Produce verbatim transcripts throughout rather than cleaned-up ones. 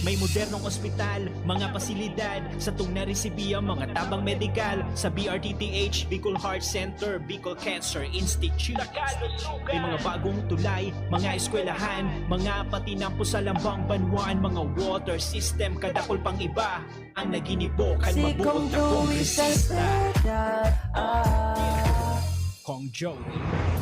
May modernong ospital, mga pasilidad, satong naresibi ang mga tabang medikal sa B R T T H, Bicol Heart Center, Bicol Cancer Institute. May mga bagong tulay, mga eskwelahan, mga patinampo sa lambang banwaan, mga water system, kadakol pang iba. Ang naginibo kan mabuot na kongresista. Kong Joey.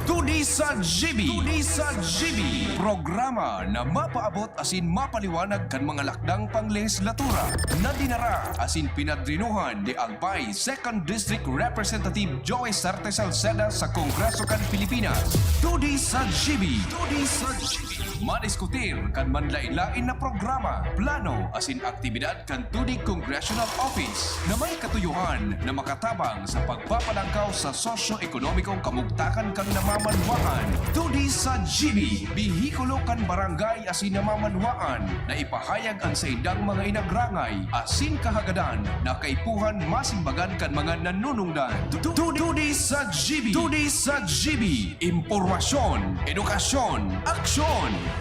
Tudi sa G B. Tudi sa G B. Programa na mapaabot asin mapaliwanag kan mga lakdang panglehislatura na dinara asin pinadrinuhan ni Albay Second District Representative Joey Sarte Salceda sa Kongreso kan Pilipinas. Tudi sa G B. Tudi sa G B. Madiskutir kan manlain-lain na programa, plano asin aktibidad kan Tudi Congressional Office na may katuyohan na makatabang sa pagpapalangkaw sa sosyo-ekonomikong kamugtakan kan namamanwaan. Tudi sa G B, behikulo kan barangay asin namamanwaan na ipahayag an saindang mga inagrangay asin kahagadan na kaipuhan masimbagan kan mga nanunungdan. Tu-, tu-, Tudi sa G B! Tudi sa G B! Impormasyon, edukasyon, aksyon!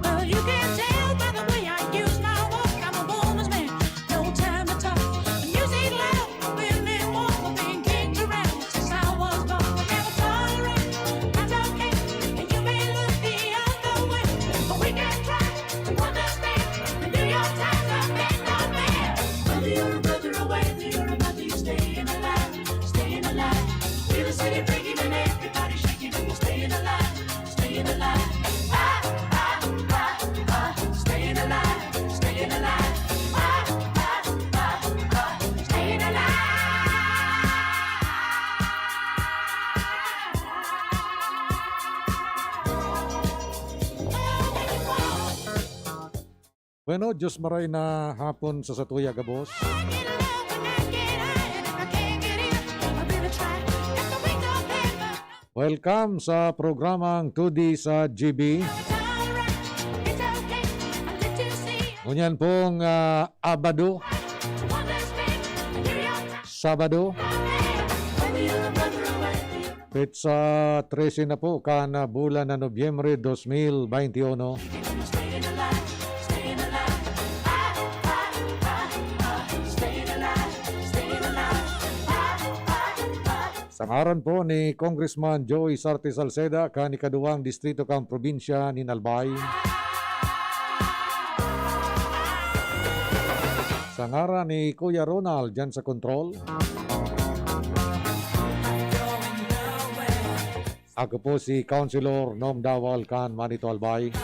Well, you can tell by the way I use my walk, I'm a woman's man. No time to talk. The music loud, women warm, I've been kicked around since I was born. But never tolerate, that's okay. And you may look the other way, but we can try to understand. The New York Times, I bet not bad. Whether you're a brother or whether you're a mother, you're staying alive, staying alive. Feel the city breaking and everybody shaking, and we're staying alive, staying alive. Ah, ah, ah, ah, staying alive, staying alive. Ah, ah, ah, ah, staying alive. Bueno, Diyos maray na hapon sa satuya gabos. Welcome sa programang Tudi sa G B. Ngunyan pong, ah, Abado, Sabado, petsa trese na po kan bulan na Nobyembre dos mil beinti uno. Sa ngaran po ni Congressman Joey Sarte Salceda, kan ikaduwang distrito kan probinsya nin Albay. Sa ngaran ni Kuya Ronald dyan sa control. Ako po si Councilor Nong Dawal kan Manito Albay.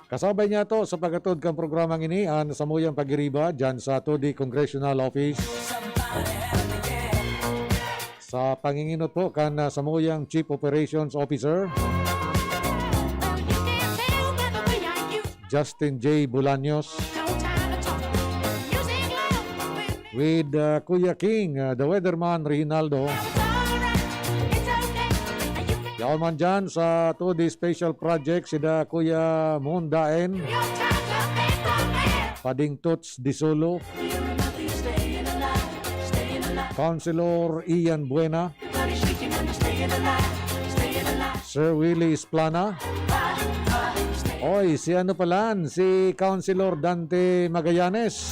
Kasabay niya to sa paghatod kan programang ini, an samuyang pagiriba dyan sa Todi Congressional Office. Sa panginginot po kan, ah, samuyang Chief Operations Officer, Justin J Bolaños. With, uh, Kuya King, uh, the Weatherman Reginaldo. Yaon man dyan sa Todi Special Project, sida Kuya Mon Daen, Pading Toots Disolo, Councilor Ian Buena, Sir Willie Esplana. Oy, si ano palan, si Councilor Dante Magallanes.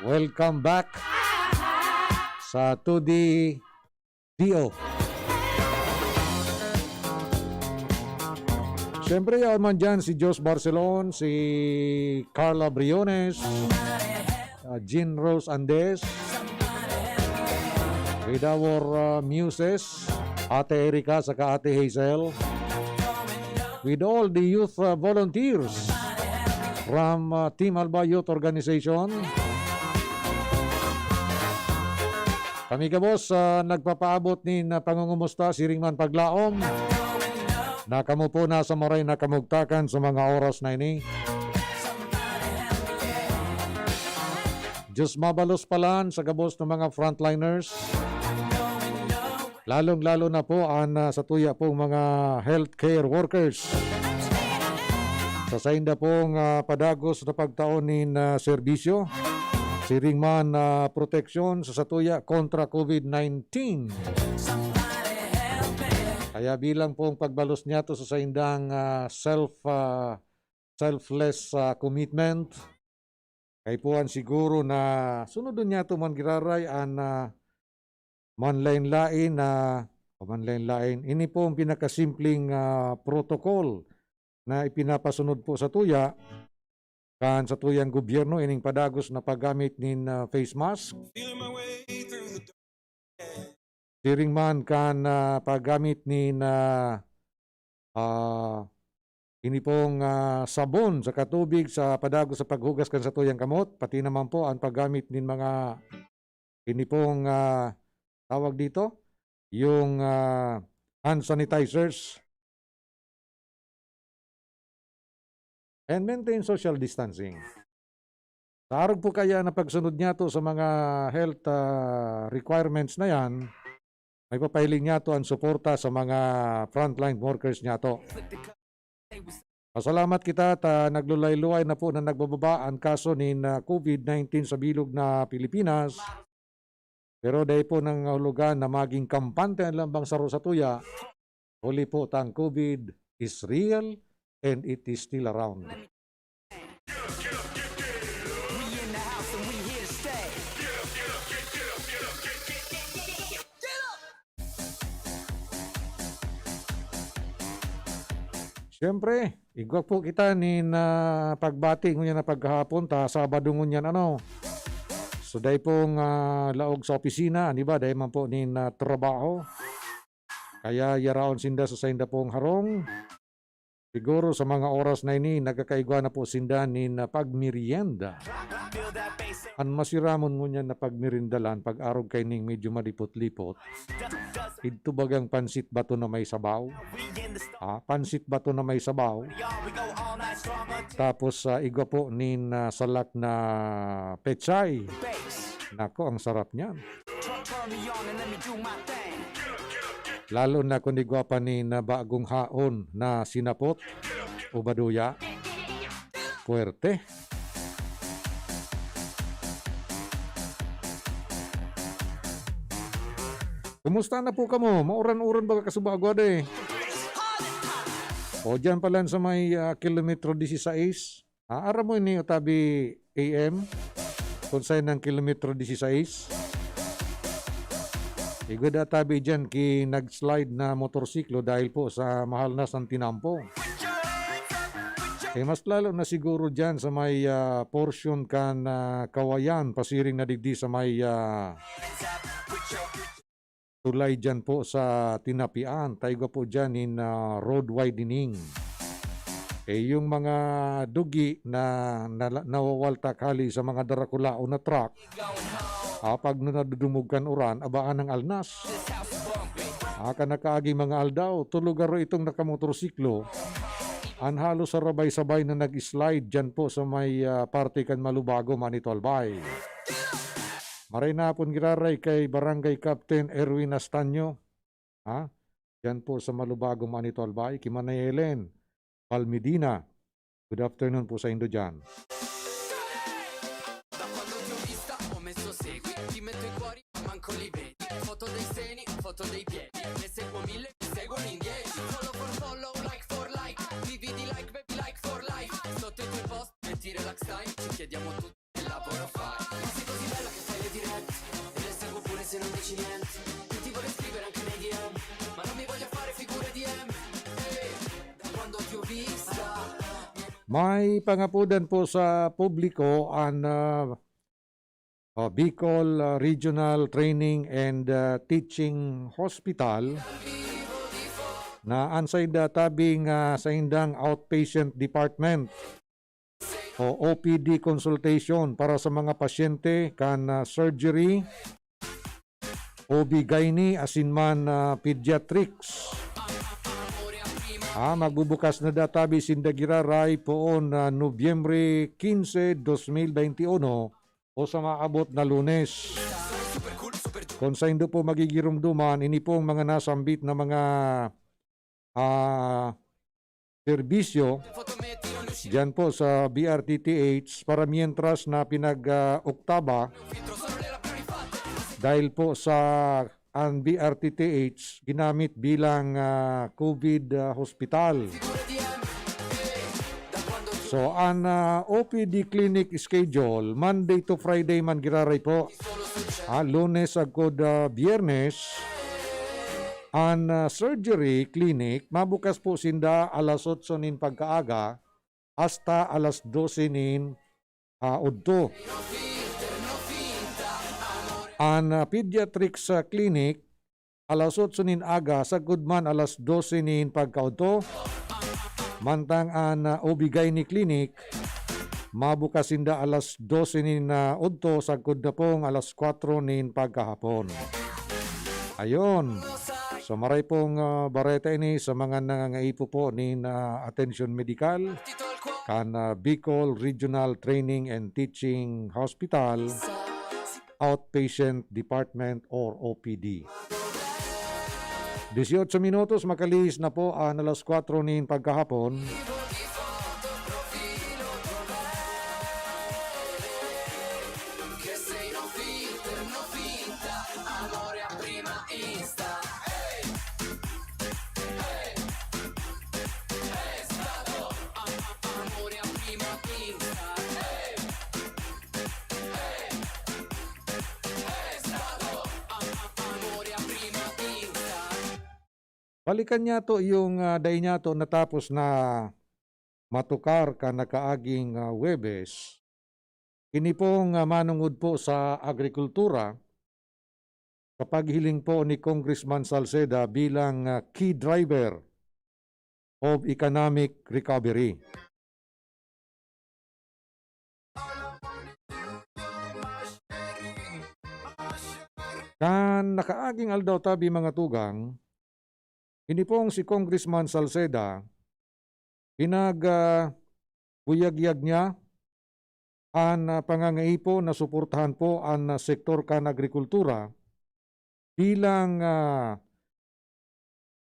Welcome back sa Todi D O. Siyempre, yaon man dyan si Jos Barcelon, si Carla Briones, uh, Jean Rose Andes, with our, uh, muses, Ate Erica saka Ate Hazel, with all the youth, uh, volunteers from, uh, Team Albay Youth Organization. Kami gabos, ah, nagpapaabot nin, ah, pangungumusta, siring man paglaom na kamo po nasa maray na kamugtakan sa mga oras na ini. Diyos mabalos palan sa gabos na mga frontliners. Lalong-lalo na po an, ah, satuya pong mga healthcare workers. Sa sainda pong, ah, padagos na pagtao nin, ah, serbisyo, siring man, ah, proteksyon sa satuya kontra COVID nineteen. Kaya bilang pong pagbalos niyato sa saindang, ah, self, ah, selfless, ah, commitment, kaipuhan siguro na sunodon niyato man giraray an, ah, manlaen-laen na, o manlaen-laen, ini pong pinakasimpleng, ah, protocol na ipinapasunod po sa tuya, kan sa tuyang gobyerno, ining padagos na paggamit nin, ah, face mask. Siring man kan, ah, paggamit nin, ah, ah, ini pong, ah, sabon saka tubig sa padagos sa paghugas kan satuyang kamot, pati naman po ang paggamit nin mga, ini pong, ah, tawag dito, yung, ah, hand sanitizers. And maintain social distancing. Sa arog po kaya na pagsunod niyato sa mga health, ah, requirements na yan, maipapahiling niyato ang suporta sa mga frontline workers niyato. Pasalamat kita ta naglulay-luway na po na nagbababa ang kaso nin, ah, COVID nineteen sa bilog na Pilipinas. Pero dai po nangangahulugan na maging kampante an lambang saro sa tuya, huli po ta ang COVID is real and it is still around. Siyempre, igwa po kita nin, ah, pagbati ngunyan na paghahapon, ta Sabado ngunyan, ano. So, dai pong, ah, laog sa opisina, an iba, dai man po nin, ah, trabaho. Kaya yaraon sinda sa sainda pong harong. Siguro sa mga oras na ini, nagkakaigwa na po sinda nin, ah, pagmeryenda. An masiramon ngunyan na pagmerindalan, pag-arog kaining medyo malipot-lipot, idto bagang pansit bato na may sabaw. Ah, pansit bato na may sabaw. Tapos, ah, igwa po nin, ah, salak na pechay. Nako, ang sarap niyan. Lalo na kung igwa pa nin bagong haon na sinapot o baduya. Puwerte. Kumusta na po kamo? Mauran-uran ba kasubago, ade? O, diyan pala sa may, ah, kilometro disisais. Ah, aram mo ini, o tabi A M? Kung saan ang kilometro disisais? Igwa da tabi diyan ki nag-slide na motorsiklo dahil po sa mahal na san tinampo. Eh, mas lalo na siguro diyan sa may, ah, portion kan, ah, Kawayan, pasiring na digdi sa may, ah, tulay diyan po sa Tinapian. Ta igwa po diyan nin, ah, road widening. Eh, yung mga dugi na, na, nawawaltak hali sa mga darakulaon na truck, ah, pag na nadudumog kan uran, abaan ang alnas. Ah, kan nakaaging mga aldaw, tulo garo itong nakamotorsiklo, an halos sarabay-sabay na nag-slide diyan po sa may, ah, parte kan Malubago, Manito, Albay. Maray na hapon giraray kay Barangay Captain Erwin Astaño. Ha? Diyan po sa Malubago, Manito, Albay, ki Manay Helen Palmedina. Good afternoon po sa indo diyan. Da quando ti ho vista ho messo segui, ti metto i cuori ma manco li vedi. Foto dei seni, foto dei piedi, ne seguo mille, mi seguono in dieci. Follow for follow, like for like, vivi di like, bevi like for life. Sotto i tuoi post, metti relax time, ci chiediamo tutti che lavoro fai. Ma sei così bella che fai le dirette, e le seguo pure se non dici niente. E ti vorrei scrivere anche nei D M, ma non mi voglio fare figure di M. Ehi, da quando ti ho vista. May pangapodan po sa publiko an, ah, oh, Bicol, ah, Regional Training and, ah, Teaching Hospital na an sainda tabing, ah, saindang outpatient department o O P D consultation para sa mga pasyente kan, ah, surgery, O B gynae asin man, ah, pediatrics. Ah, magbubukas na da tabi sinda giraray poon na Nobyembre quince, dos mil veintiuno o sa maabot na Lunes. Kung saindo po magigiromdoman, ini pong mga nasambit na mga, ah, serbisyo, diyan po sa B R T T H para mientras na pinag-oktaba dahil po sa ang B R T T H ginamit bilang, ah, COVID, ah, hospital. So, ang, ah, O P D clinic schedule, Monday to Friday man giraray po. Ah, Lunes agkod, ah, Biyernes. Ang, ah, surgery clinic, mabukas po sinda alas otso nin pagkaaga hasta alas dose nin, ah, udto. Ang, ah, pediatrics, ah, clinic, alas otso nin aga, sagkod man alas dose nin pagkaudto. Mantang an, ah, O B Gynae Clinic, mabukas sinda alas dose nin, ah, udto, sagkod na pong alas kwatro nin pagkahapon. Ayon. So, maray pong, ah, bareta ini sa mga nangangaipo po nin, ah, atensyon medikal kan, ah, Bicol Regional Training and Teaching Hospital, Outpatient Department or O P D. Dieciocho minutos, makalihis na po an alas kwatro nin pagkahapon. Balikan niyato yung, ah, dai niyato natapos na matukar kan nakaaging, ah, Huwebes. Ini pong, ah, manongod po sa agrikultura, sa paghiling po ni Congressman Salceda bilang, ah, key driver of economic recovery. Kan nakaaging aldaw tabi, mga tugang, ini pong si Congressman Salceda, pinag, ah, buyagyag niya an, ah, pangangaipo na suportahan po an, ah, sektor kan agrikultura bilang, ah,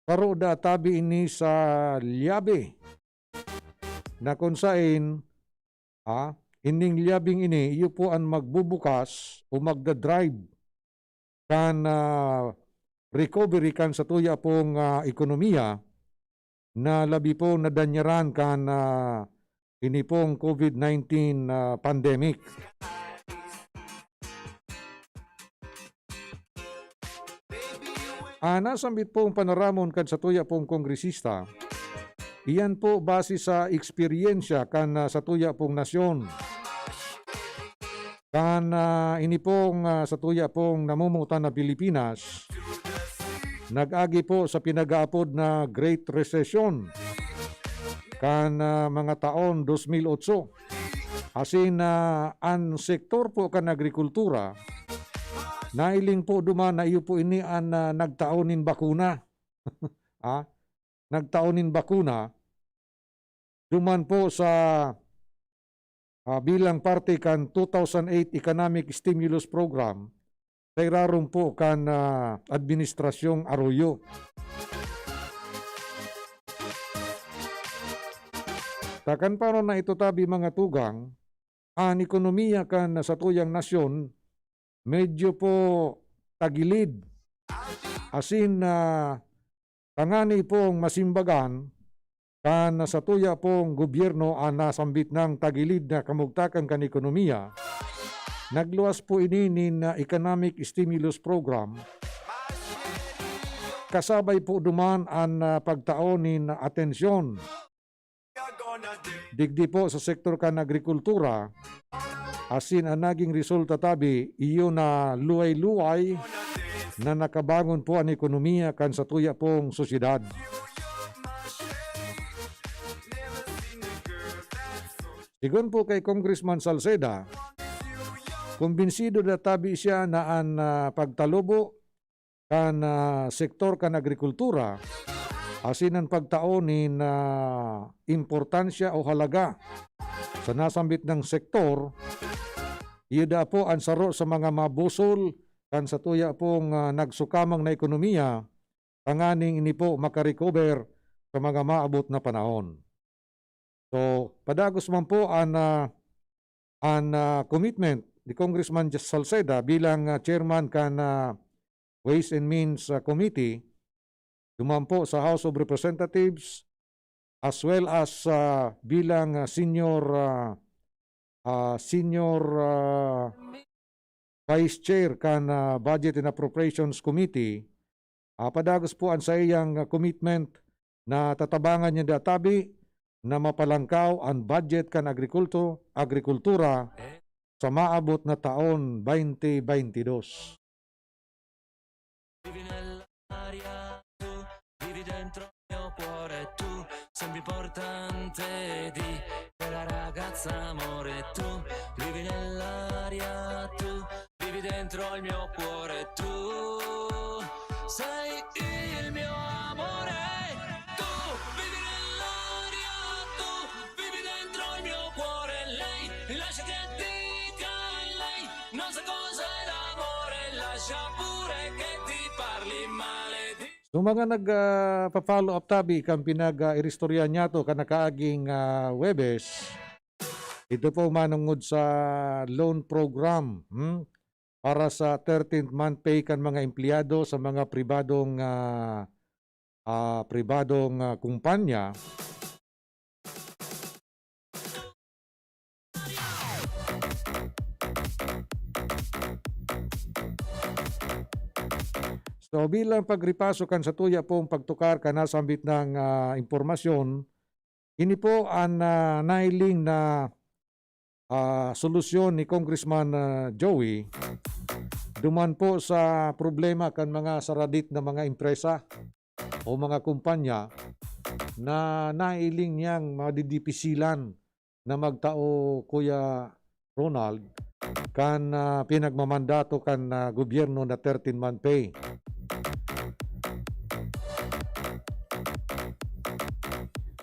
saro da tabi ini sa lyabe na kun saen, ah, ining lyabeng ini, iyo po an magbubukas o magda-drive kan, ah, recovery kan satuya pong, ah, ekonomiya na labi pong nadanyaran kan, ah, ini pong COVID nineteen, ah, pandemic. Ah, nasambit pong panaramon kan satuya pong kongresista, iyan po base sa eksperyensya kan, ah, satuya pong nasyon. Kan, ah, ini pong, ah, satuya pong namumutan na Pilipinas, nag-agi po sa pinag-aapod na Great Recession kan, ah, mga taon dos mil otso. Asin, ah, an sektor po kan agrikultura, nailing po duman na iyo po ini an, ah, nagtao nin bakuna. Ah, nagtao nin bakuna duman po sa, ah, bilang parte kan two thousand eight Economic Stimulus Program sa irarom po kan, ah, Administrasyong Arroyo. Ta kan panahon na ito tabi, mga tugang, an ekonomiya kan satuyang nasyon medyo po tagilid. Asin, ah, tangani pong masimbagan kan satuya pong gobyerno an nasambit nang tagilid na kamugtakan kan ekonomiya, nagluwas po ini nin, ah, economic stimulus program. Kasabay po duman an, ah, pagtao nin atensyon digdi po sa sektor kan agrikultura, asin an naging resulta tabi, iyo na luway-luway na nakabangon po an ekonomiya kan satuya pong sosyedad. Sigon po kay Congressman Salceda, kumbinsido na tabi siya na an, ah, pagtalubo kan, ah, sektor kan agrikultura, asin an pagtao nin, ah, importansya o halaga sa nasambit nang sektor, iyo daa po an saro sa mga mabusol kan satuya pong, ah, nagsukamang na ekonomiya, tanganing ini po makarecover sa mga maabot na panahon. So, padagos man po an, ah, an, ah, commitment ni Congressman Salceda bilang, ah, chairman kan, ah, Ways and Means, ah, Committee, duman po sa House of Representatives, as well as, ah, bilang, ah, senior, ah, ah, senior, ah, vice chair kan, ah, Budget and Appropriations Committee, ah, padagos po an saiyang, ah, commitment na tatabangan niya databi na mapalangkaw an budget kan agrikulto-, agrikultura sa maabot na taon twenty twenty-two. Vivi nell'aria, tu vivi dentro il mio cuore, tu sei più importante di quella ragazza, amore, tu vivi nell'aria, tu vivi dentro il mio cuore, tu sei il mio amore, tu vivi nell'aria, tu vivi dentro il mio cuore, lei, lascia che dica lei, non sa cos'è l'amore, lascia pure che ti parli male di So, mga nag, ah, pa-follow up tabi kan pinag, ah, iristorya niyato kan nakaaging, ah, Huwebes, ito po manungod sa loan program, hmm, para sa thirteenth month pay kan mga empleyado sa mga pribadong, ah, ah, pribadong, ah, kumpanya. So, bilang pagripaso kan satuya pong pagtukar kan nasambit nang, ah, impormasyon, ini po an, ah, nahiling na, ah, solusyon ni Congressman, ah, Joey duman po sa problema kan mga saradit na mga empresa o mga kumpanya na nahiling niyang madidipisilan na magtao, Kuya Ronald, kan, ah, pinagmamandato kan, ah, gobyerno na thirteen-month pay.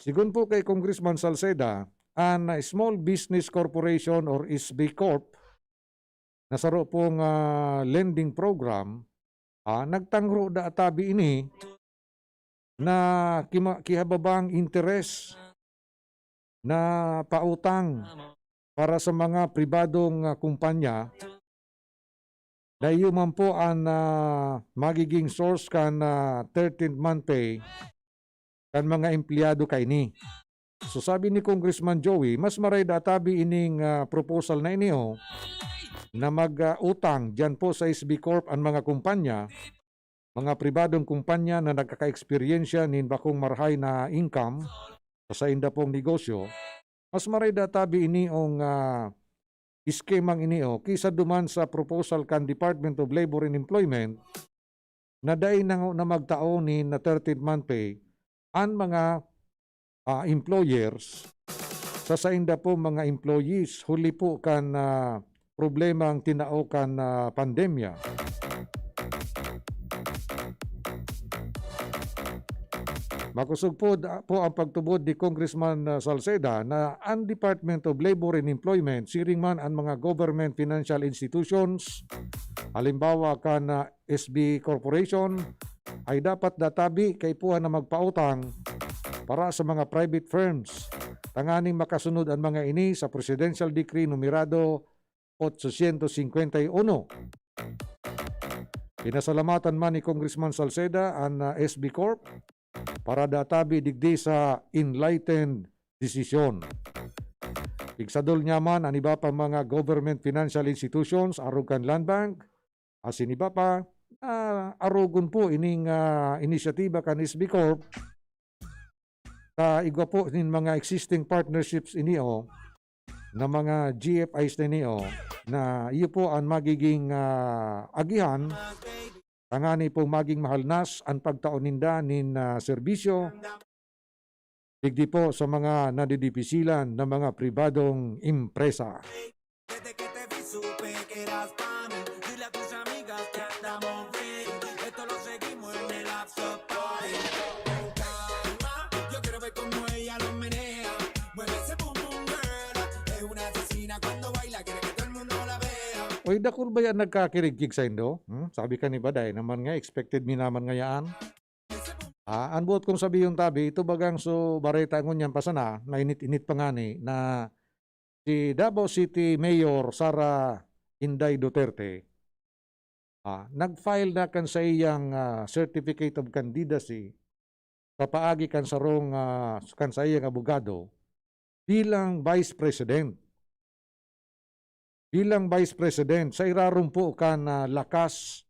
Sigon po kay Congressman Salceda, an Small Business Corporation or S B Corp na saro pong, ah, lending program, ah, nagtangro da tabi ini na kima-, kihababang interes na pautang para sa mga pribadong, ah, kumpanya, na iyo man po an, ah, magiging source kan, ah, thirteenth month pay kan mga empleyado kaini. So, sabi ni Congressman Joey, mas maray da tabi ining, ah, proposal na ini, oh, na mag, ah, utang diyan po sa S B Corp an mga kumpanya, mga pribadong kumpanya na nagkaka-eksperyensya nin bakong marahay na income sa sainda pong negosyo, mas maray da tabi ini ong, ah, eskemang ini, oh, kisa duman sa proposal kan Department of Labor and Employment na dai na, na magtao nin na thirteenth month pay an mga, ah, employers sa sainda po mga employees huli po kan, ah, problemang tinao kan, ah, pandemya. Makosog po, da-, po ang pagtubod ni Congressman, ah, Salceda na ang Department of Labor and Employment, siring man ang mga government financial institutions, halimbawa kan, ah, S B Corporation, ay dapat da tabi kaipuhan na magpautang para sa mga private firms, tanganing makasunod ang mga ini sa Presidential Decree numerado otsosyentos singkwenta y uno. Pinasalamatan man ni Congressman Salceda an, ah, S B Corp para da tabi digdi sa enlightened desisyon. Igsadol niya man an iba pang mga government financial institutions, arog kan Land Bank, asin iba pa, na arogon po ining, ah, inisyatiba kan S B Corp. Ta igwa po nin mga existing partnerships ini, oh, na mga G F Is na ini, oh, na iyo po ang magiging, ah, agihan, tangani po maging mahalnas ang pagtao ninda nin, ah, serbisyo digdi po sa mga nadidipisilan na mga pribadong empresa. Desde que te vi supe que eras pa' mí. Dile a tus amigas que andamos bien. Esto lo seguimos en el after party. Con calma, yo quiero ver cómo ella lo menea. Mueve ese boom boom girl. Es una asesina cuando baila, quiere que todo el mundo la vea. Uy, dakul ba yan nagkakirigkig saindo? Hmm? Sabi ka ni Baday naman nga, expected mi naman nga yan. Ah, an buot kong sabihon tabi, ito bagang so bareta ngunyan pa sana, mainit-init pa ngani, na si Davao City Mayor Sara Inday Duterte, ah, nag-file na kan saiyang, ah, certificate of candidacy sa paagi kan sarong, ah, kan saiyang abogado bilang Vice President. Bilang Vice President sa irarom po kan, ah, Lakas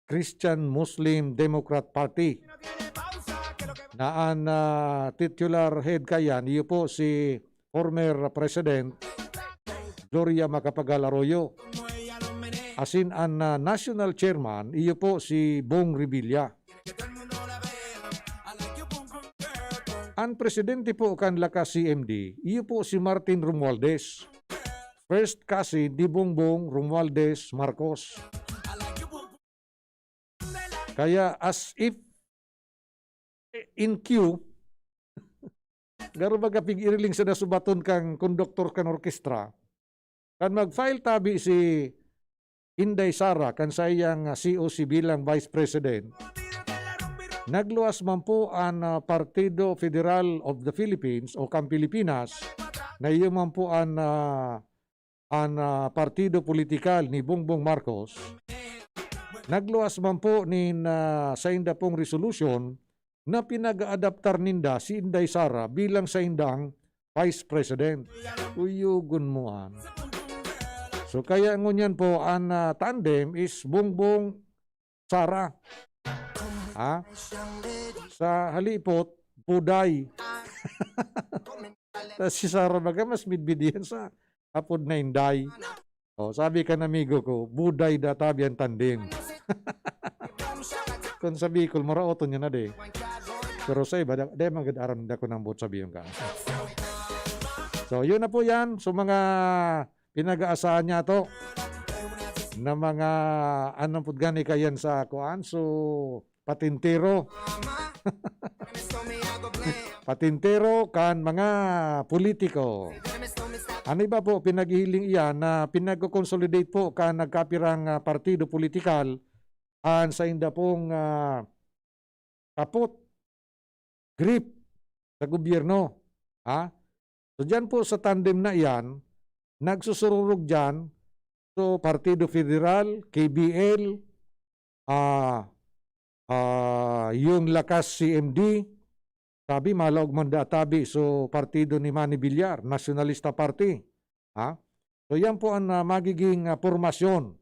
Christian Muslim Democrat Party, na an, ah, titular head kayan, iyo po si former President Gloria Macapagal Arroyo. Asin an, ah, national chairman, iyo po si Bong Revilla. An presidente po kan Lakas C M D, iyo po si Martin Romualdez, first cousin ni Bongbong Romualdez Marcos. Kaya as if in queue, garo baga pig-iriling sa nasubaton kan konduktor kan orkestra, kan mag-file tabi si Inday Sara kan saiyang, ah, C O C bilang Vice President, nagluwas man po an, ah, Partido Federal of the Philippines o kan Pilipinas, na iyo man po an, ah, an, ah, partido politikal ni Bongbong Marcos. Nagluwas man po nin, ah, sainda pong resolution na pinag-aadaptar ninda si Inday Sara bilang saindang Vice President. Uyogon mo an. So, kaya ngunyan po, an, ah, tandem is Bongbong Sara. Ha? Sa halipot, Buday. Tas si Sara baga mas midbid yan sa apod na Inday. O, sabi kan amigo ko, "Buday da tabi an tandem." Kun sa Bicol, maraoton niya na di. Pero sa iba, da-, di man gad aram, di ako nang buot sabihin ka. So, yun na po yan. So, mga pinag-aasahan niya to na mga, ano po gani kayan sa kuan? So, patintero. Patintero kan mga politiko. Ano iba po, pinaghihiling iyan na pinagko-consolidate po kan nagkapirang, ah, partido politikal an sainda pong, ah, kapot, grip sa gobyerno. Ha? So, diyan po sa tandem na iyan, nagsusururog diyan, so, Partido Federal, K B L, ah, ah, yung Lakas C M D, sabi, malaog man da tabi, so, partido ni Manny Villar, Nacionalista Party. Ha? So, yan po ang, ah, magiging, ah, pormasyon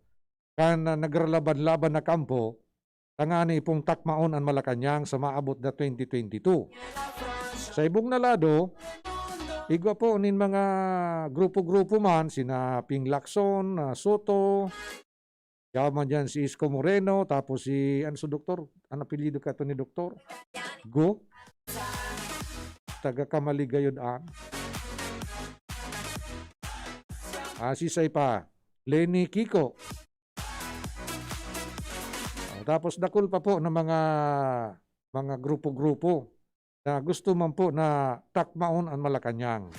kan, ah, nagralaban-laban na kampo tangani pong takmaon an Malacañang sa maabot na twenty twenty-two. Sa ibong na lado, igwa po nin mga grupo-grupo man, sina Ping Lacson, ah, Soto, yaman dyan si Isko Moreno, tapos si, ano sa doktor? Ano apelyido ka to ni doktor? Go? Taga Kamaligayod an. Ah, si Say pa, Leni Kiko. Ah, tapos dakul pa po na mga, mga grupo-grupo na gusto man po na takmaon an Malacañang.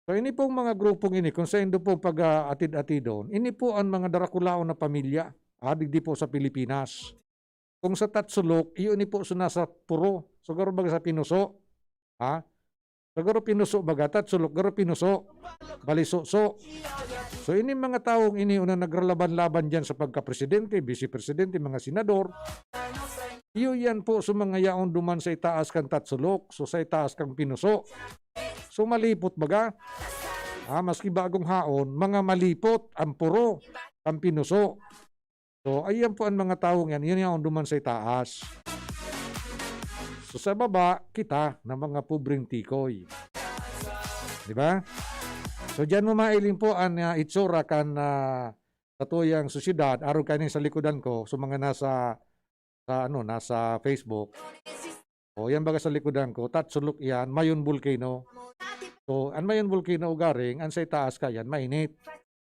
So, ini pong mga grupong ini, kung saindo pong pag-aatid-atidon, ini po ang mga darakulaon na pamilya, ah, digdi po sa Pilipinas. Kung sa Tatsulok, iyo ini po so nasa puro, siguro baga sa pinuso. Ha? Siguro pinuso baga, Tatsulok, garo pinuso. Balisoso. So, ini mga tawong ini, una nagralaban-laban dyan sa pagka-presidente, vice-presidente, mga senador, iyo yan po, so mga yaon duman sa itaas kan Tatsulok, so sa itaas kang pinuso. So, malipot baga? Ah, maski bagong haon, mga malipot ang puro kan pinuso. So, ayan po ang mga tawong yan. Yun yung duman sa itaas. So, sa baba, kita na mga pobreng tikoy. Di ba? So, diyan mo mailing po ang, ah, itsura kan, ah, satuyang sosyedad. Araw kayo sa likodan ko, sa mga nasa, sa, ano, nasa Facebook. O, yan baga sa likodan ko, Tatsulok yan, Mayon Volcano. So, ang Mayon Volcano ugaring, ang sa itaas ka yan, mainit.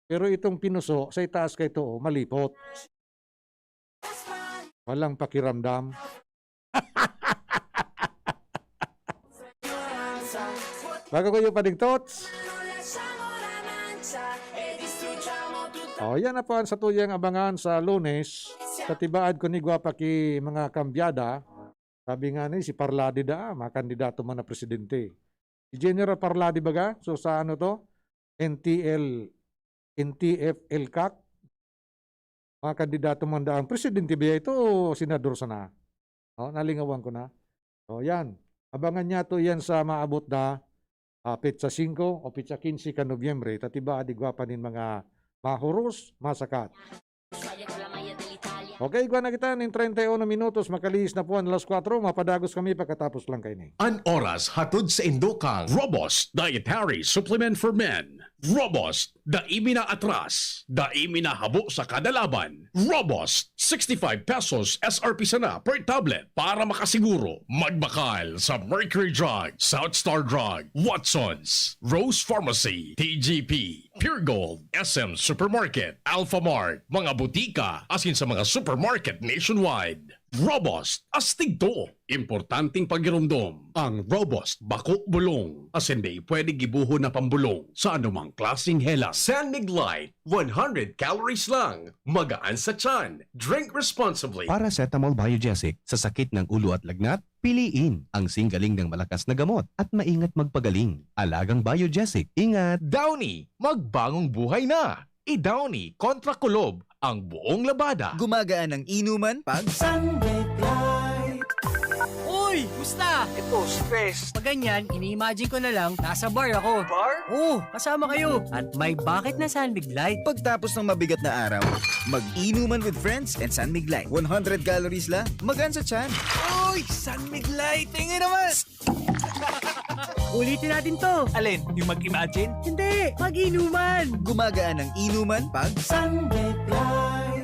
Pero itong pinuso, sa itaas ka ito, oh, malipot. Walang pakiramdam. Bago kayo padigtots. Oh, yan na po ang satuyang abangan sa Lunes. Sa tibaad ko ni Guapa ki mga kambyada. Sabi nga ni si Parlade daa, makandidato man na presidente. Si General Parlade baga, so sa ano to? N T L, N T F L CAC, makandidato man daang presidente ba ito o senador sana? Oh, nalingawan ko na. So, yan. Abangan niya to yan sa maabot na ah, petsa singko o petsa kinse kan Nobyembre, ta tibaad igwa pa nin mga mahuros, masakat. Okay, igwa na kita nin treinta y uno minutos, makalihis na po an alas kwatro, mapadagos kami pagkatapos lang kaini. An oras hatod sa indokang Robust Dietary Supplement for Men. Robust, dai mi na atras, dai mi na habo sa kada laban. Robust, sixty-five pesos S R P sana per tablet. Para makasiguro, magbakal sa Mercury Drug, South Star Drug, Watson's, Rose Pharmacy, T G P, Pure Gold, S M Supermarket, Alpha Mart, mga butika, asin sa mga supermarket nationwide. Robust, astig to. Importanteng pagiromdom, ang Robust bako bulong, asin di pwede gibohon na pambulong sa anumang klaseng helang. San Mig Light, one hundred calories lang, magaan sa tiyan. Drink responsibly. Paracetamol Biogesic sa sakit ng ulo at lagnat, piliin ang singgaling ng malakas na gamot at maingat magpagaling. Alagang Biogesic, ingat! Downy, magbagong buhay na! I-Downy kontra kulob ang buong labada. Gumagaan ang inuman pag Sunlight. Uy! Gusta! Ito, stress. Pag ganyan, ini-imagine ko na lang, nasa bar ako. Bar? Oo, kasama kayo. At may bakit na San Mig Light. Pagtapos ng mabigat na araw, mag-inuman with friends and San Mig Light. One hundred calories lang, magaan sa tiyan. Uy! San Mig Light! Tingin naman! Ulitin natin to. Alin? Yung mag-imagine? Hindi! Mag-inuman! Gumagaan ang inuman pag Sunlight.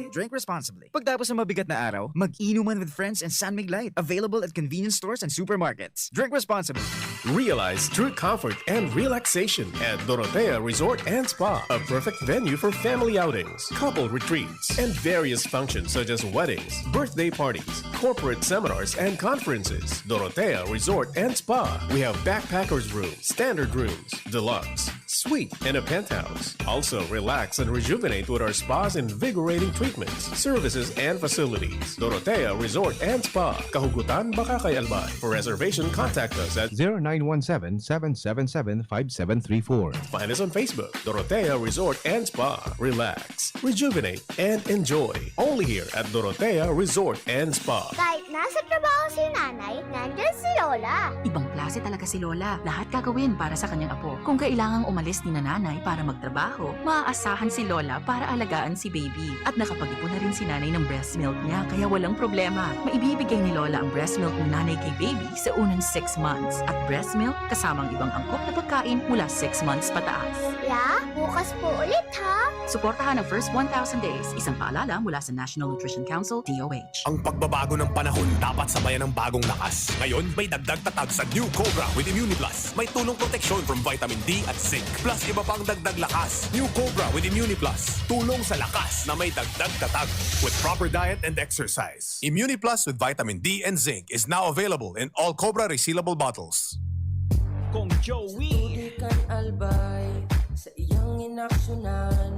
Drink responsibly. Pagtapos ng mabigat na araw, mag-inuman with friends and San Mig Light. Available at convenience stores and supermarkets. Drink responsibly. Realize true comfort and relaxation at Dorotea Resort and Spa, a perfect venue for family outings, couple retreats, and various functions such as weddings, birthday parties, corporate seminars, and conferences. Dorotea Resort and Spa. We have backpackers room, standard rooms, deluxe, suite, and a penthouse. Also, relax and rejuvenate with our spa's invigorating treatments, services, and facilities. Dorotea Resort and Spa, Kahugutan, Bacacay, Albay. For reservation, contact us at zero nine one seven, seven seven seven, five seven three four. Find us on Facebook, Dorotea Resort and Spa. Relax, rejuvenate, and enjoy. Only here at Dorotea Resort and Spa. Kahit nasa trabaho si nanay, nandyan si Lola. Ibang klase talaga si Lola. Lahat gagawin para sa kanyang apo. Kung kailangang umalis ni nanay para magtrabaho, maaasahan si Lola para alagaan si baby. At nakapag-ipon na rin si nanay ng breast milk niya, kaya walang problema. Maibibigay ni Lola ang breast milk ni nanay kay baby sa unang six months. At breast milk kasamang ibang angkop na pagkain mula six months pataas. Ya, bukas po ulit ha! Suportahan ang first one thousand days. Isang paalala mula sa National Nutrition Council, D O H. Ang pagbabago ng panahon dapat sabayan ng bagong lakas. Ngayon, may dagdag tatag sa New Cobra with Immuniplus. May tulong proteksyon from vitamin D at zinc. Plus iba pang dagdag lakas. New Cobra with Immuniplus. Tulong sa lakas na may dagdag tatag. With proper diet and exercise. Immuniplus with vitamin D and zinc is now available in all Cobra resealable bottles. Kong Joey. Tubig kan Albay sa iyang inaksyonan.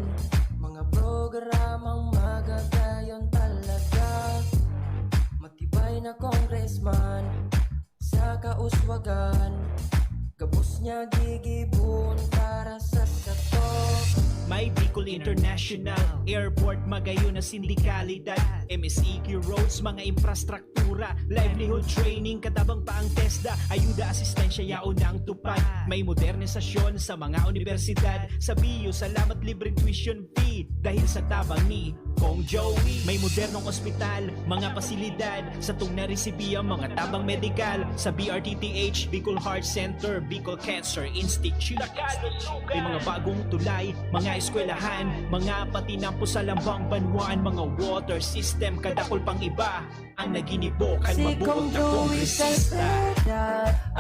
Mga programang magagayon talaga. Matibay na congressman sa kauswagan. Gabos niya gigibon para sa sato. May Bicol International Airport, magayon na sindikalidad, M S E Q roads, mga infrastruktura, livelihood training, katabang pa ang TESDA, ayuda, asistensya, yaon ang tupad. May modernisasyon sa mga universidad, sa B U, salamat, libreng tuition fee, dahil sa tabang ni Kong Joey. May modernong ospital, mga pasilidad, satong naresibi ang mga tabang medikal sa B R T T H, Bicol Heart Center, Bicol Cancer Institute. May mga bagong tulay, mga eskwelahan, mga patinampo sa lambang banwaan, mga water system, kadakol pang iba. Ang naginibo kan Si mabuot Kong na Joey kongresista. Salceda,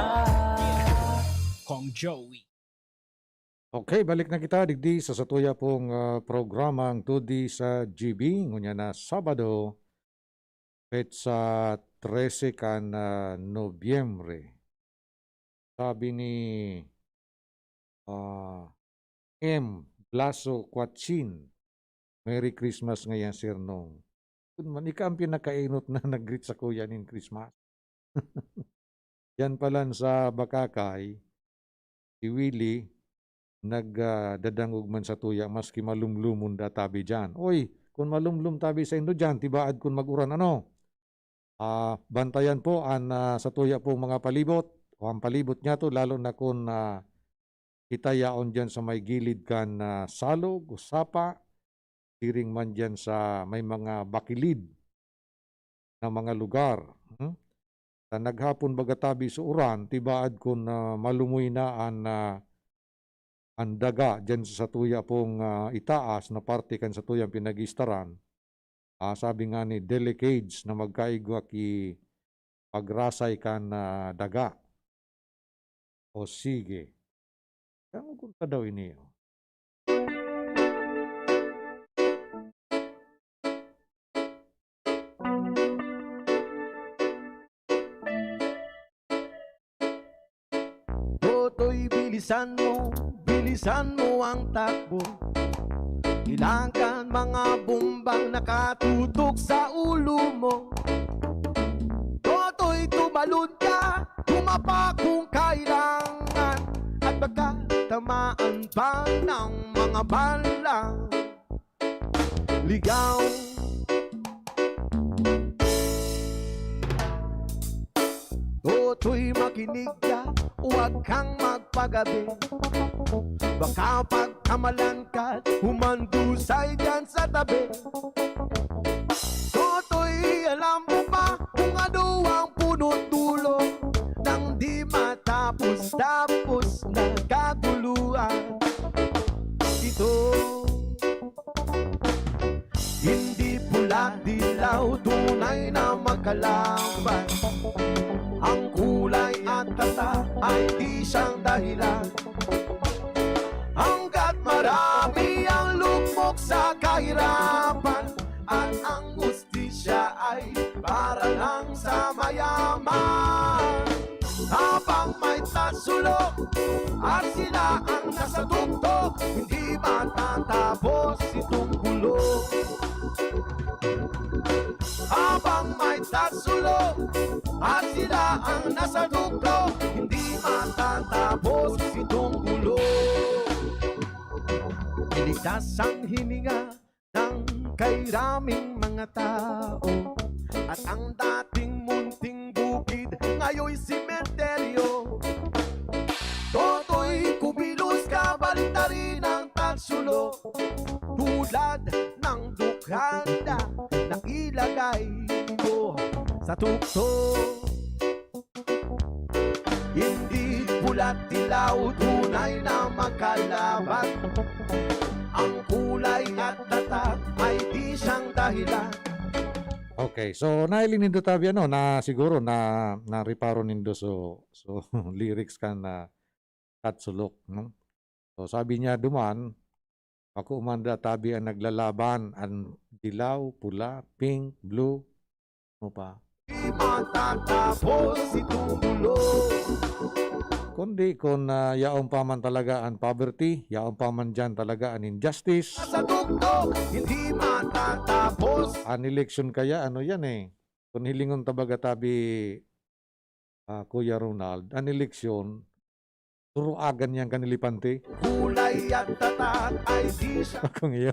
ah. Kong Joey. Okay, balik na kita digdi sa satuya pong, ah, programang Todi sa G B. Ngunyan na Sabado, petsa trese kan, ah, Nobyembre. Sabi ni, ah, M Blaso Quachin, "Merry Christmas ngayan, Sir Nong." Kun man, ika ang pinakaenot na nag-greet sa kuya nin Christmas. Diyan palan sa Bacacay, si Willie, nag, ah, dadangog man satuya, maski malumlumon da tabi diyan. Oy, kun malumlom tabi saindo diyan, tibaad kun mag-uran, ano? Ah, bantayan po an, ah, satuya pong mga palibot o ang palibot niyato, lalo na kun, ah, kita yaon diyan sa may gilid kan, ah, salog o sapa, siring man diyan sa may mga bakilid na mga lugar, hmm? Ta naghapon baga tabi sa uran, tibaad kun, ah, malumoy na an, ah, an daga diyan sa satuya pong, ah, itaas na parte kan satuyang pinag-istaran. Ah, sabi nga ni Dele Cage na magkaigwa ki pagrasay kan, ah, daga. O sige. Kamo kun sa daw ini, oh. Totoy, bilisan mo, bilisan mo ang takbo. Ilang kan mga bombang nakatutok sa ulo mo. Totoy, tumalon ka, tumapa kung kailangan. At baka tamaan pa ng mga bala. Ligaw. Totoy, makinig ka, huwag kang magpagabi. Baka pagkamalan ka, humandusay dyan sa tabi. Totoy, alam mo ba kung ano ang punot dulo ng di matapos-tapos na kaguluhan? Ito, hindi pula dilaw tunay na makalaban. Ang kulay at tatak ay di siyang dahilan. Hanggat marami ang lugmok sa kahirapan, at ang hustisya ay para lang sa mayaman. Habang may tatsulo at sila ang nasa tuktok, hindi matatapos itong gulo. Habang may tatsulo at sila ang nasa tuktok, hindi matatapos itong gulo. Iligtas ang hininga ng kairaming mga tao, at ang dating munting bukid ngayoy sementeryo. Totoy, kumilos ka, baliktarin ang tatsulo, tulad ng dukhanda na ilagay mo sa tuktok. Hindi pula't dilaw tunay na makalaban. Ang kulay at tatak ay di siyang dahilan. Okay, so nahiling nindo tabi, ano, na siguro na, na-reparo nindo so, so lyrics kan, ah, Tatsulok, no? So sabi niya duman, "Bako man da tabi an naglalaban, an dilaw, pula, pink, blue, ano pa?" Di matatapos itong gulo. Kundi kun, ah, yaon pa man talaga an poverty, yaon pa man diyan talaga an injustice. Sa tuktok, hindi matatapos. An eleksyon kaya, ano yan eh. Kun hilingon ta baga tabi, ah, Kuya Ronald, an eleksyon, suruagan yan kan elepante. Kulay at tatak ay di siya. Kung iyo.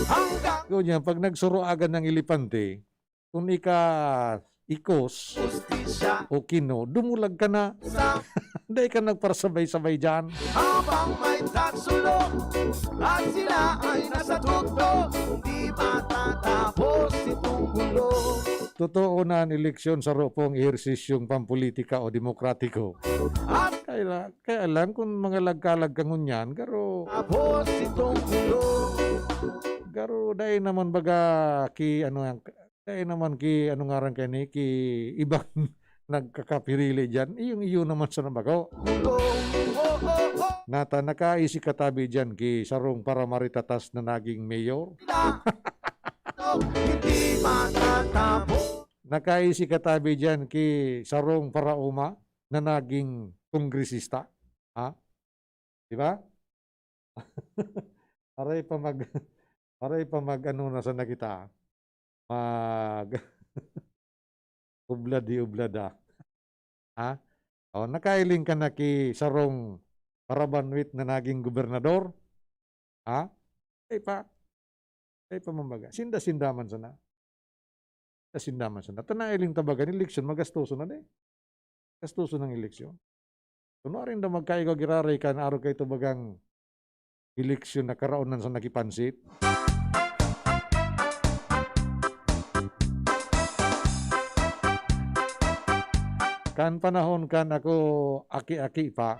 Hanggang Kung yan, pag nagsuruagan ng elepante, kung ika ikos hustisya o kino, dumulag ka na. Sa Dai ka nagparasabay-sabay dyan. Habang may tatsulo at sila ay nasa tuktok, di matatapos itong gulo. Totoo na an eleksyon saro pong ehersisyong pampolitika o demokratiko. At Kaya, kaya lang kung mangalagkalag ka ngunyan, garo, Tapos itong gulo. Garo, dai naman baga ki, ano yan, dai naman ki, ano ngaran kaini, ki ibang nagkakapirili diyan. Iyong iyo naman sa nabako. Gulo. Oh, oh, oh. Nata, nakaisi ka tabi diyan ki sarong paramaritatas na naging mayor? Na. Hindi matatapos. Nakaisi ka tabi diyan ki sarong paraoma na naging kongresista? Ha? Di ba? Aray pa mag-, aray pa mag-ano na sana kita. Mag-, Ublad hi ublad, ah. Ha? O, nakailing ka na ki sarong parabanwit na naging gobernador? Ha? Ay pa. Ay pa, mambaga. Sinda-sinda man sana. Sinda-sinda man sana. Ta nailing ta baga, eleksyon, magastoso na di. Gastoso ng eleksyon. Kunwari na magkaigwa giraray kan arog kaito bagang eleksyon na karaonan sa nakipansit. Kan panahon kan ako aki-aki pa,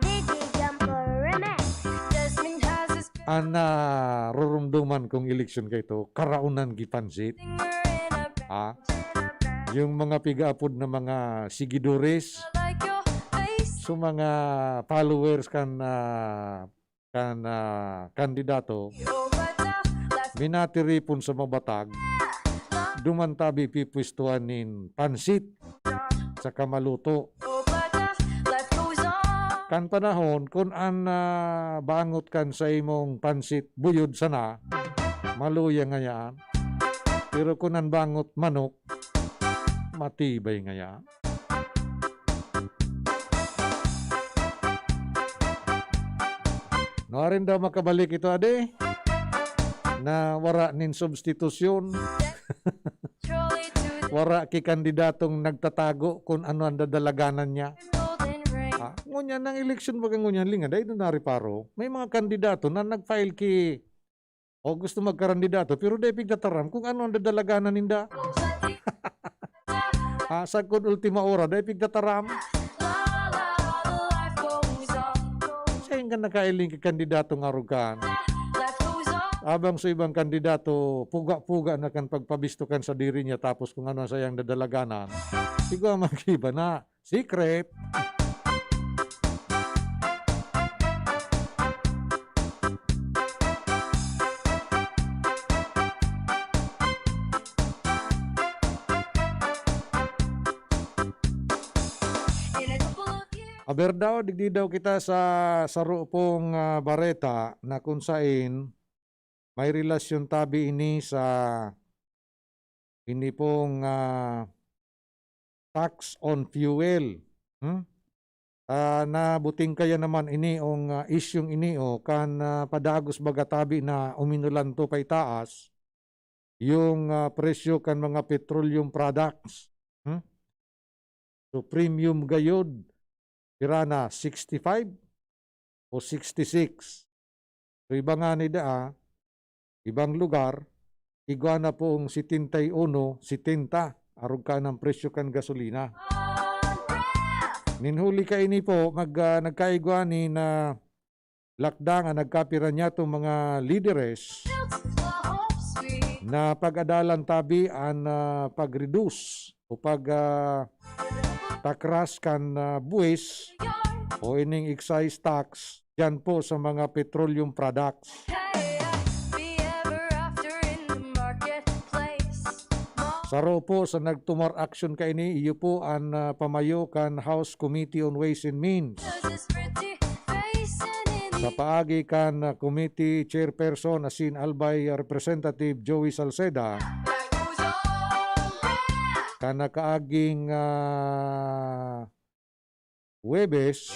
Digi Jumper Remix. Jasmine has his an narurumduman kong eleksyon kaito, karaonan gipansit. Singer in a Ha? Yung mga pigaapod na mga sigidores, like your face. So, mga followers kan, ah, kan, ah, kandidato, Your butter, last minatiripon sa mabatag, duman tabi pipwestuhan nin pansit saka maluto. Your butter, life goes on. Kan panahon, kun an, ah, bangot kan sa imong pansit buyod sana, maluya ngayaan. Pero kun an bangot manok, matibay ngayaan. Nuarin daw makabalik ito, adi, na wara nin substitusyon. Wara ki kandidatong nagtatago kun ano an dadalaganan niya. Ah, ngunyan ang eleksyon baga ngunyan, linga, dai na nariparo. May mga kandidato na nag-file ki, o gusto magkarandidato, pero dai pigtataram kung ano ang dadalaganan ninda. Ah, sagkod ultima ora, dai pigtataram. Sain ka nakailing ki kandidato nga arugan? Abang sa ibang kandidato, puga-puga na kan pagpabisto kan sadiri niya, tapos kung ano ang sayang dadalaganan. Siguro mag-iba na. Secret. Aber daw, digdi daw kita sa saro pong, ah, bareta na kung sain may relasyon tabi ini sa ini pong, ah, tax on fuel. Hmm? Ah, nabuting kaya naman ini ong, ah, isyung ini, o kan, ah, padagos baga tabi na uminulan to paitaas yung, ah, presyo kan mga petroleum products. Hmm? So, premium gayod, pira na, sixty-five o sixty-six? So, iba ngani daa, ibang lugar, igwa na pong setenta y uno, setenta, arog kan presyo kan gasolina. Nin huli kaini po, mag, ah, nagkaigwa ni na lakdang an nagkapira niyatong mga lideres na pag-adalan tabi an, ah, pag-reduce o pag, ah, takras kan, ah, buwis o ining excise tax diyan po sa mga petroleum products. Saro po sa nagtumar aksyon kaini, iyo po an, ah, pamayo kan House Committee on Ways and Means. Sa paagi kan, ah, committee chairperson asin Albay, ah, Representative Joey Salceda, kan nakaaging, ah, Huwebes,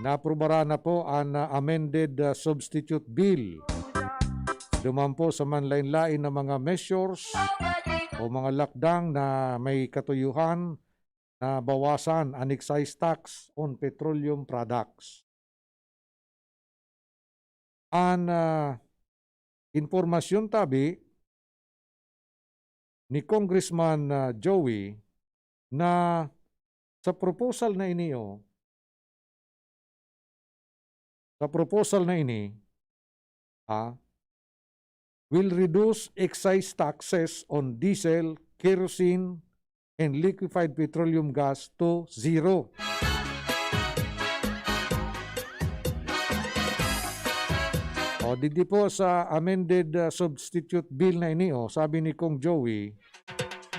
naaprubaran na po an, ah, amended, ah, substitute bill. Duman po sa manlain-lain na mga measures o mga lakdang na may katuyuhan na bawasan an excise tax on petroleum products. An, ah, impormasyon tabi ni Congressman, ah, Joey na sa proposal na ini, oh, sa proposal na ini, ah, will reduce excise taxes on diesel, kerosene, and liquefied petroleum gas to zero. O, digdi po sa amended, uh, substitute bill na ini, oh, sabi ni Cong Joey,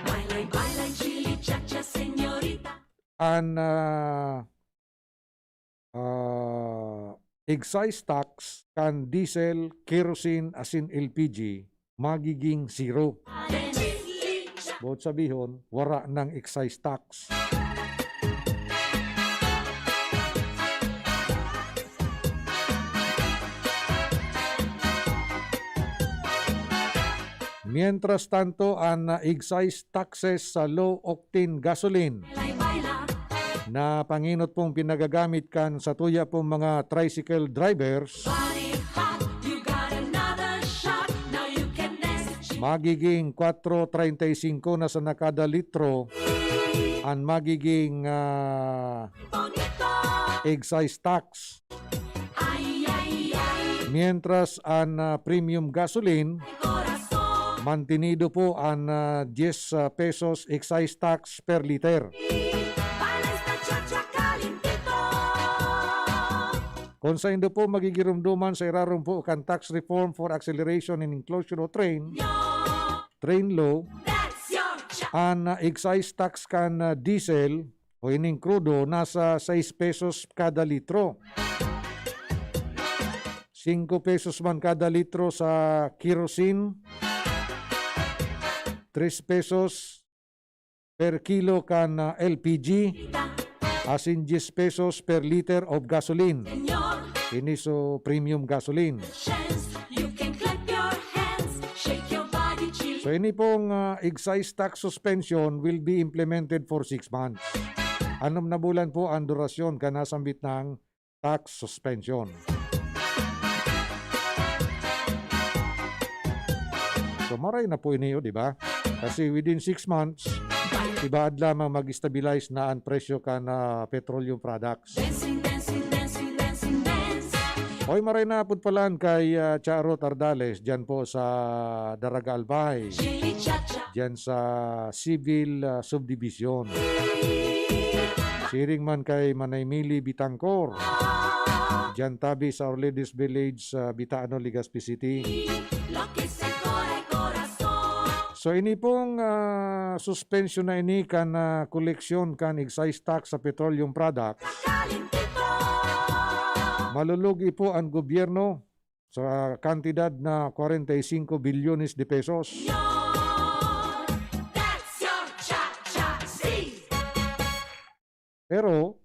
Bailay, bailay, chili, cha-cha, senyorita. An, ah, excise tax kan diesel, kerosene, asin L P G magiging zero. Boot sabihon, wara nang excise tax. Mientras tanto, an, ah, excise taxes sa low-octane gasoline na pangenot pong pinagagamit kan satuya pong mga tricycle drivers, Body hot, you got another shot. Now you can dance. Magiging kwatro treinta y cinco na sana kada litro an magiging, ah, Bonito. Excise tax. Ay, ay, ay. Mientras an, ah, premium gasoline, Corazón. Mantenido po an, ah, diyes, ah, pesos excise tax per liter. Baila esta cha-cha calientito. Kung saindo po magigiromdoman sa irarom po kan tax reform for acceleration and inclusion o train, Yo. Train law, That's your cha- an, ah, excise tax kan, ah, diesel o ining krudo nasa sais pesos kada litro. Singko pesos man kada litro sa kerosene, tres pesos per kilo kan, ah, L P G, asin diyes pesos per liter of gasoline. Ini so premium gasoline. So, ini pong, ah, excise tax suspension will be implemented for six months. Anom na bulan po ang durasyon kan nasambit nang tax suspension. So, maray na po ini, oh, di ba? Kasi within six months, ibaad lamang mag-stabilize na ang presyo kan, ah, petroleum products. Oy, maray na po pala kay, ah, Charo Tardales, dyan po sa Daraga Albay. Dyan sa Civil, ah, Subdivision. Siring man kay Manay Mili Bitangkor, diyan tabi sa Our Lady's Village sa Bitano, Legazpi City. So, ini pong, ah, suspensyon na ini kan, ah, koleksyon kan excise tax sa petroleum products. Malulugi po ang gobyerno sa kantidad na kwarenta y singko bilyones de pesos. Pero,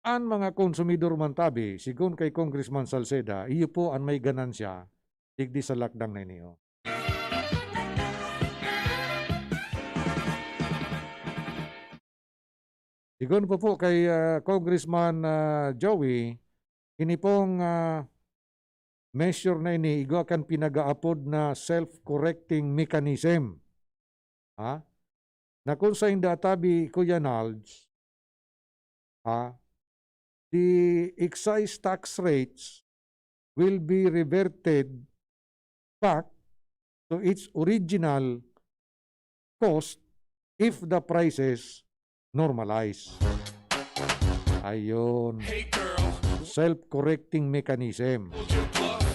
an mga konsumidor man tabi, sigon kay Congressman Salceda, iyo po an may ganansya digdi sa lakdang na ini, oh. Sigon po po kay, ah, Congressman, ah, Joey, ini pong, ah, measure na ini, igwa kan pinag-aapod na self-correcting mechanism. Ha? Na kung sainda tabi, Kuya Nalds, ha? The excise tax rates will be reverted back to its original cost if the prices normalize. Ayun. Self-correcting mechanism.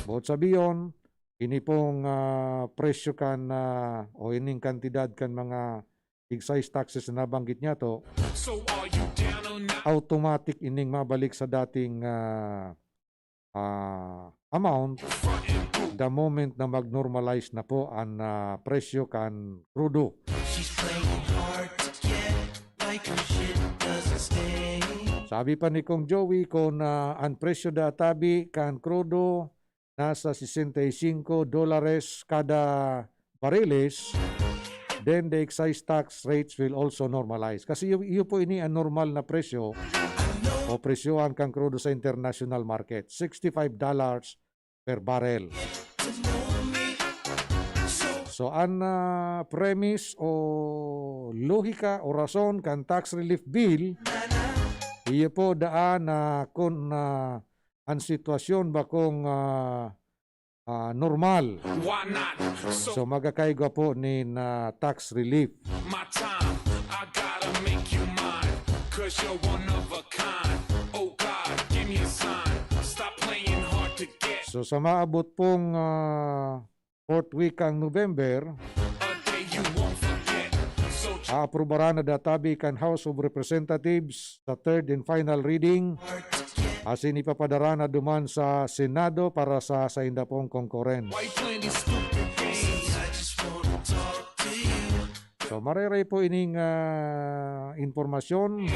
Boot sabihon, ini pong, ah, presyo kan, ah, o ining kantidad kan mga excise taxes na nabanggit niyato, automatic ining mabalik sa dating, ah, ah, amount the moment na mag-normalize na po an, ah, presyo kan krudo. Sabi pa ni Kong Joey, kun, ah, an presyo da tabi kan krudo nasa sesenta y cinco dólares kada bariles, then the excise tax rates will also normalize. Kasi iyo, iyo po ini ang normal na presyo o presyohan kan krudo sa international market, sixty-five dollars per barrel. So, an, ah, premise o lohika o rason kan tax relief bill, iyo po daan na kun, ah, an sitwasyon bakong, ah, ah, normal. So, magakaigwa po nin, ah, tax relief. So, sa maabot pong, ah, fourth week kan November, aaprubaran na da tabi kan House of Representatives sa third and final reading, asin ipapadara na duman sa Senado para sa sainda pong concurrence. So, maray-ray po ining, ah, impormasyon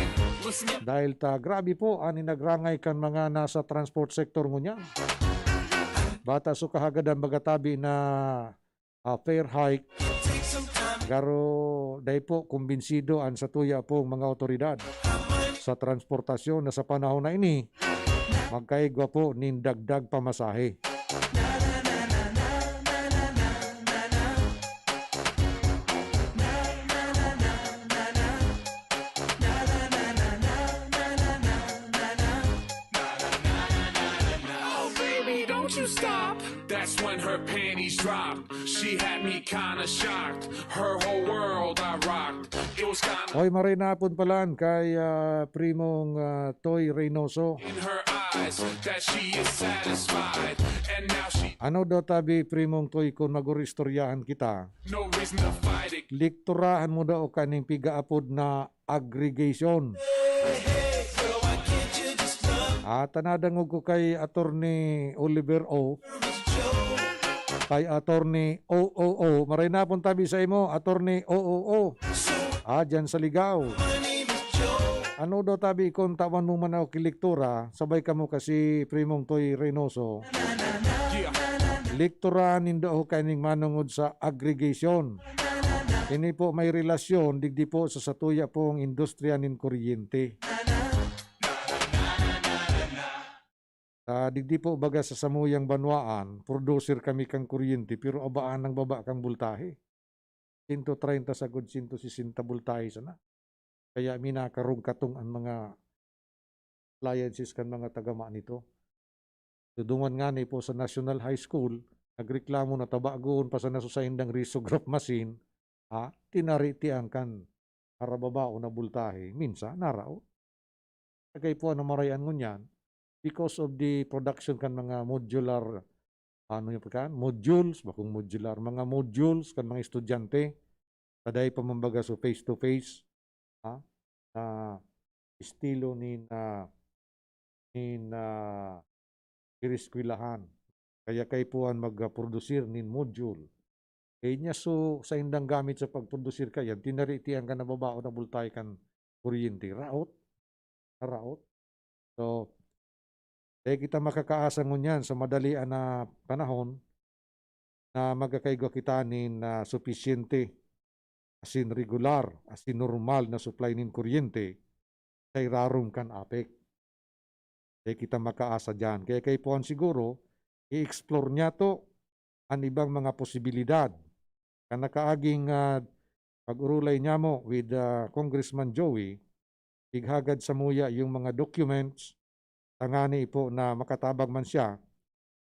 dahil ta grabe po an inagrangay kan mga nasa transport sector ngunyan. Bata so kahagadan baga tabi na, ah, fare hike. Garo dai po kumbinsido an satuya pong mga awtoridad sa transportasyon na sa panahon na ini magkaigwa po nin dagdag pamasahe. Oh, baby, don't you stop. That's when her panties dropped. She had me kinda shocked. Her whole world I rocked. It was kinda Hoy, maray na hapon palan kay, ah, primong, ah, Toy Reynoso. In her eyes that she is satisfied. And now she Ano daw tabi, primong Toy, kun mag-uristoryahan kita? No reason to fight it. Likturahan mo daw kaning pigaapod na aggregation. Ah, ta nadangog ko kay Attorney Oliver O. Kay Attorney O O O. Maray na hapon tabi sa imo, Attorney O O O. Ah, dyan sa Ligao. Ano daw tabi kun tawan mo man ako kilektura, sabay kamo kasi Primong Toy Reynoso. Liktura nindo ako kaining manungod sa aggregation. Ini po may relasyon digdi po sa satuya pong industriya nin kuryente. Ah, digdi po baga sa samuyang banwaan, producer kami kan kuryente, pero abaan ang baba kan boltahe. Sento treinta sagod sento sesenta boltahe sana. Kaya minakarungkatong an mga appliances kan mga tagama nito. Tudungan ngani po sa National High School, nagreklamo na tabagon pa sana sa saindang risograph machine, ha? Tinari tiyan kan harababao na boltahe, minsan naraot. Kagay po an namarayan ngunyan, because of the production kan mga modular, ano yung pagkaan? Modules, bakong modular, mga modules kan mga estudyante, sa dai pa man baga so face to face, ha? Na estilo nin, ah, nin, ah, ireskwelahan. Kaya kaipuhan magprodusir nin module. Eh, niya so, saindang gamit sa pagprodusir kaiyan, tinari tiyan kan nababaon na boltahe kan kuryente. Raot. Raot. So, dai kita makakaasa ngunyan sa madalian na panahon na magkakaigwa kita nin, ah, supisyente, asin regular, asin normal na supply nin kuryente sa irarom kan APEC. Dai kita makaasa diyan. Kaya kaipuhan siguro, i-explore niyato an ibang mga posibilidad. Kan nakaaging, ah, pag-urulay niyamo with, ah, Congressman Joey, ighagad samuya yung mga documents, tangani po na makatabang man siya,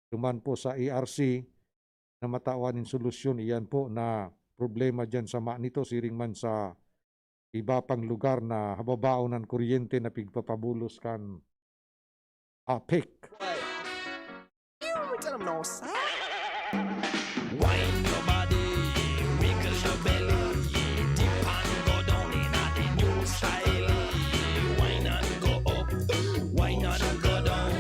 duman po sa E R C na matawan nin solusyon iyan po na problema diyan sa ma-, nito siring man sa iba pang lugar na hababaon an kuryente na pigpapabulos kan APEC. You tell 'em no, sir. Wine your body, wiggle your belly, dip and go down inna the new style. Wine and go up, wine and go down,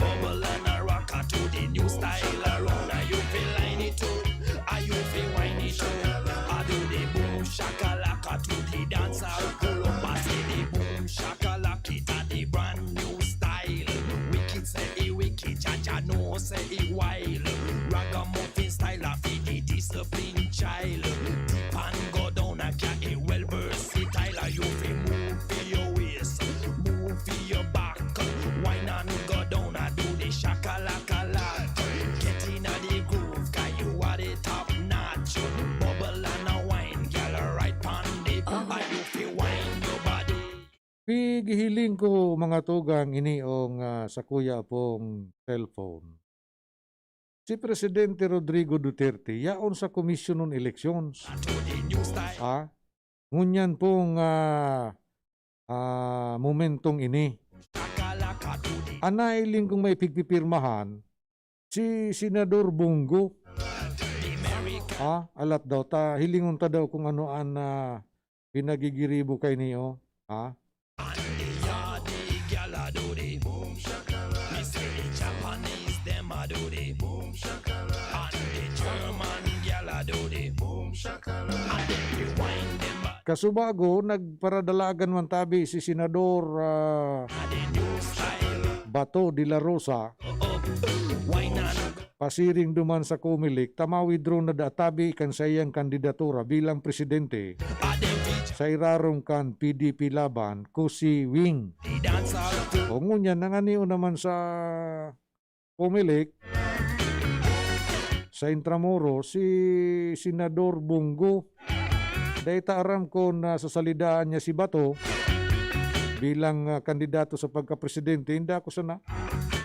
bubble and a rock to the new style. Around a you feel line it up, a you feel wine it up. A do the boom shakalaka to the dancehall. Pull up a see the boom shakalaka, it a the brand new style. Wicked seh e wicked, Jah Jah know seh e wild. Ragamuffin style a fi the discipline child. Dip and go down a cat, e well versatile. A you fi move fi your waist, move fi your back. Wine and go down a do the shakalaka. Get inna the groove, 'cause you are the top notch. Bubble and a wine, gyal, right pon the. A you fi wine your body. Pigihiling ko, mga tugang, ini ong, ah, sakuya pong cellphone. Si Presidente Rodrigo Duterte, yaon sa Commission on Elections. Ah, ngunyan pong, ah, ah, momentong ini. An nailing kong maipigpipirmahan, si Senador Bongo. Ah, alat daw ta, hilingon ta daw kung ano an, ah, pinagigiribo kaini, oh. Ha? And the yardie gyal a do the boom shakalaka. Mi seh the Japanese dem a do the boom shakalaka. And the German gyal a Kasubago, nagparadalagan man tabi si Senador, ah, Bato de la Rosa, pasiring duman sa Comelec, ta ma-withdraw na daa tabi kan saiyang kandidatura bilang presidente sa irarom kan P D P Laban, COSI Wing. O ngunyan, nangani naman sa Comelec, sa Intramuros, si Senador Bong Go. Dai ta aram kun, ah, sasalidaan niya si Bato bilang, ah, kandidato sa pagkapresidente. Inda ko sana,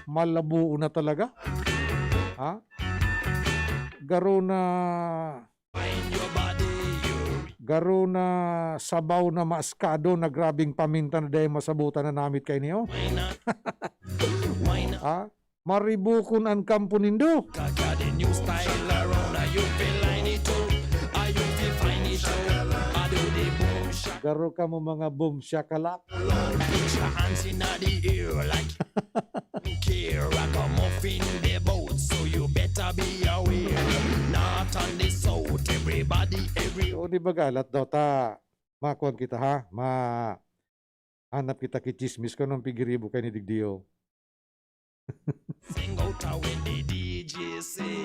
malabo na talaga. Ha? Garo na, garo na sabaw na maskado na grabing paminta na dai masabutan na namit kaini, oh. Ha? Maribukon an kampo nindo. Kaka the new style around, ah, you feel line it too. Ah, you feel fine it too. I do the boom shaka. Garo kamo mga boom shakalak. Put your hands in the air like you care. Rock a muffin the boat, so you better be aware. Not on the south, everybody, every O, di ba galat daw ta? Makuan kita, ha? Ma-, hanap kita ki chismis kun anong pigiribo kaini digdi, oh. Sing out when the D J say,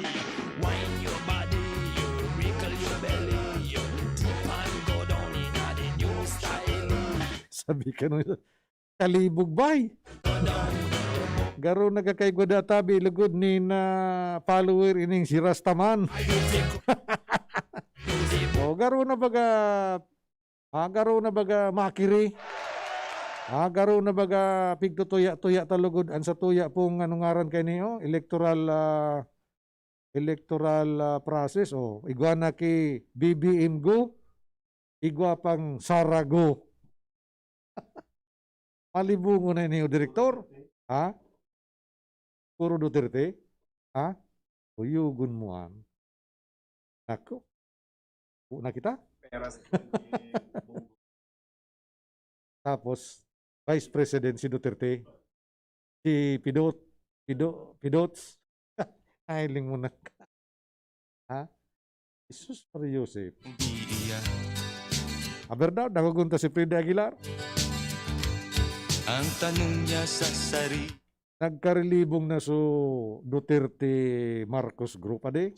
"Wine your body, you wrinkle your belly, you dip and go down in a the new style." Sabi ka nun, kalibog, bay. Garo nagkakaigwa da tabi, lugod nin, ah, follower ining si Rastaman. O, garo na baga, ah, garo na baga makiri. Ah, garo na baga pigtutuya-tuya ta lugod an sa tuya pong, ano ngaran kaini, oh, electoral, ah, electoral, ah, process, oh. Igwa na ki B B M Go, igwa pang Sarago. Palibungon na ini, oh, direktor. Ha? Puro Duterte? Ha? Kuyugon mo, an. Nako. Una kita? Pera sa Tapos, Vice President si Duterte. Si Pidot, Pido-, Pidots. Ay, ling mo na. Ha? Jesus Maria Joseph. Iya. Aber daw, nagugunta si Frida Aguilar. Ang tanong niya sa sarili. Nagkarilibong na so Duterte Marcos Group, adi?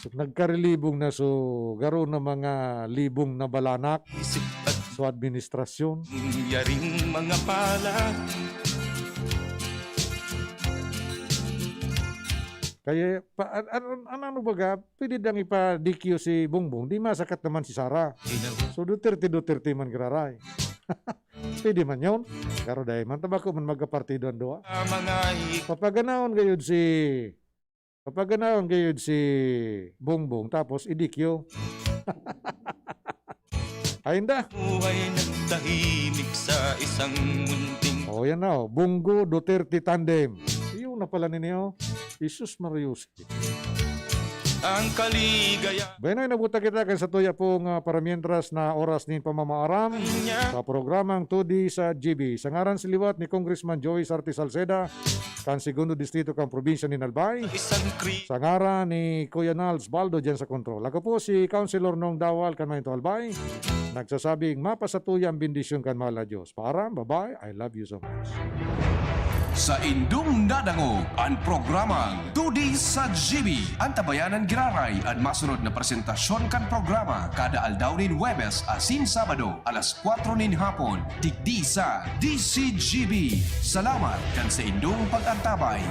So, nagkarilibong na so garo na mga libong na balanak Isip at so administrasyon. Yaring mga pala. Kaya, pa, an, an, an, ano baga, pwede dang ipa-D Q si Bongbong, di masakat naman si Sara. Inaw. So, Duterte, Duterte man giraray. Pwede man yun. Pero dahil man, tabako man magkapartido ang duwa. Mga i- Papaganaon gayud si, papaganaon gayud si Bongbong, tapos i-D Q. Ay, inda. Buhay nagtahimik sa isang munting Oh, yan na, oh. Bonggo, Duterte tandem. Yun na pala ninyo. Jesus Marios. Ang kaligaya. Bueno, inabutan kita kan sa tuya pong, ah, para mientras na oras nin pamamaaram Niya. Sa programang Two D sa G B. Sa ngaran si liwat ni Congressman Joey Sarte Salceda, kan Segundo Distrito kan Probinsya nin Albay. Isang kri- Sa ngaran ni Kuya Nals Baldo dyan sa kontrol. Ako po si Councilor Nong Dawal kan Mayong Albay. Nagsasabing mapasatuya ang bendisyon kan mahal na Diyos. Paaram, bye-bye, I love you so much. Saindong nadangog an programang Two D sa G B. An tabayanan giraray an masunod na presentasyon kan programa kada aldaw nin Huwebes asin Sabado, alas kwatro nin hapon, digdi sa D C G B. Salamat kan saindong pag-antabay.